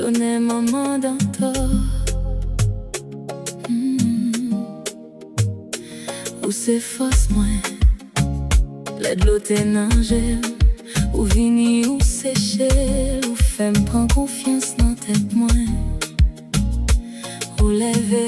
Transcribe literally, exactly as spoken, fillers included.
Sonnen manman Dantò. Hmm. Ou se fòs mwen. Lè dlo te nan je m, ou vini, ou seche l, ou fè m pran konfyans nan tèt mwen. Ou leve